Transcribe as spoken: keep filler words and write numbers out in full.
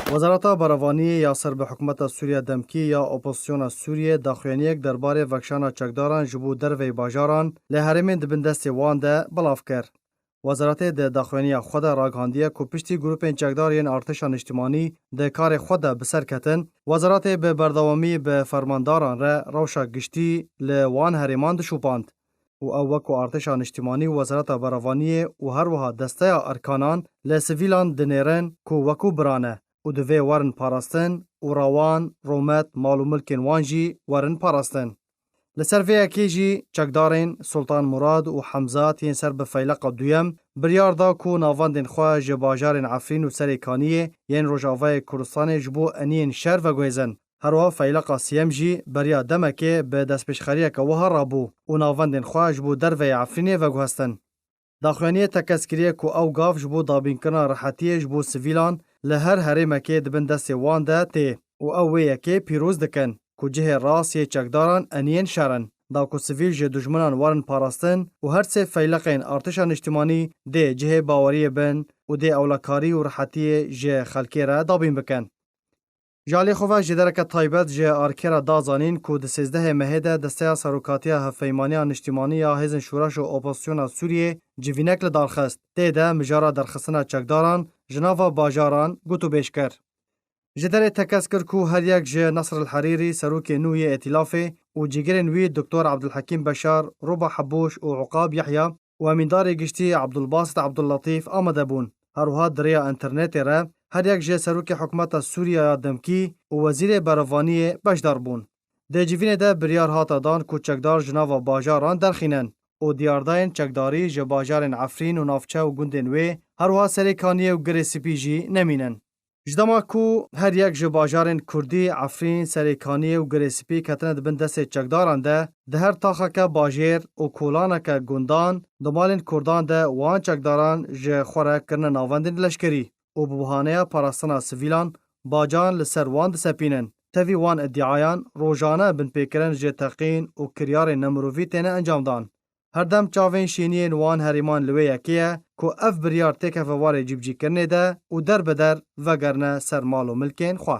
Wezareta Berevaniyê ya ser bi hikûmeta Sûriya Demkî ya Opozisyona Sûriyê daxuyaniyek derbarê vekişana çekdaran ji bo derveyî bajaran li herêmên di bin destê wan de belav kir. Wezaretê di daxuyaniya xwe de ragihandiye ku piştî grûpên çekdar yên Artêşa Niştimanî di karê xwe de bi ser ketin, wezaretê bi berdewamî bi fermandaran re rewşa giştî li wan herêman dişopand û ew wek ku Artêşa Niştimanî û Wezareta Berevaniyê û her wiha desteya Erkanan li sivîlan dinêrin ku wekû bira ne û divê werin parastin û rewan, rûmet, mal û milkên wan jî werin parastin. Li ser vê yekê jî çekdarên Sultan Murad û Hemzat yên ser bi feyleqa duyem biryar da ku navendên xwe ji bajarên Efrîn û Serê Kaniyê yên Rojavayê Kurdistanê ji bo eniyên şer veguhêzin. Herwiha feyleqa siyem jî beriya demekê bi destpêşxeriyeke wiha rabû û navendên xwe ji bo derveyê Efrînê veguhestin. Daxuyaniyê tekez kiriye ku ew gav ji bo dabînkirina rehetiyê ji bo sivîlan li her herêmekê di bin destê wan de tê û ew wê yekê pîroz dikin ku cihê rast yê çekdaran eniyên şer in. Da ku sivîl ji dijminan werin parastin û her sê feyleqên Artêşa Niştimanî dê cihê baweriyê bin û dê ewlekarî û rehetiyê ji xelkê re dabîn bikin. Ji alî xwe ve jêdereke taybet ji Arkê re da zanîn ku di sêzdehê mehê de Desteya Serokatiya Hevpeymaniya Niştimanî ya Hêzên Şoreş û Opozisyona Sûriyê civînek li dar xist. Tê de mijara derxistina çekdaran ji nava bajaran gotûbêj kir. Jêderê tekez kir ku her yek ji Nasr el Herîrî, serokê nû yê Îtîlafê û cîgirên wî Doktor Abdulhekîm Beşar, Roba Hebûş û Uqab Yehya û Emîndarê Giştî Abdulbasit Abdulletîf amade bûn. Her wiha di rêya înternetê re her yek ji Serokê Hikûmeta Sûriya ya demkî û Wezîrê Berevaniyê beşdar bûn. Di civînê de biryar hate dan ku çekdar ji nava bajaran derxînin û diyardayên çekdarî ji bajarên Efrîn û navçe û gundên wê, her wiha Serê Kaniyê û Girê Spî jî nemînin. Ji dema ku her yek ji bajarên Kurdî, Efrîn, Serê Kaniyê û Girê Spî ketine di bin destê çekdaran de, di her taxeke bajêr û kolaneke gundan di malên Kurdan de wan çekdaran ji xwe re kirine navendên leşkerî û bi bahaneya parastina sivîlan bacan li ser wan disepînin. Tevî wan îdiayan rojane binpêkirin ji teqîn û kiryarên nemirovî têne encamdan. Her dem çavên şêniyên wan herêman li wê yekê ye ku ev biryar têkeve warê cîbicîkirinê de û derbider vegerine ser mal û milkên xwe.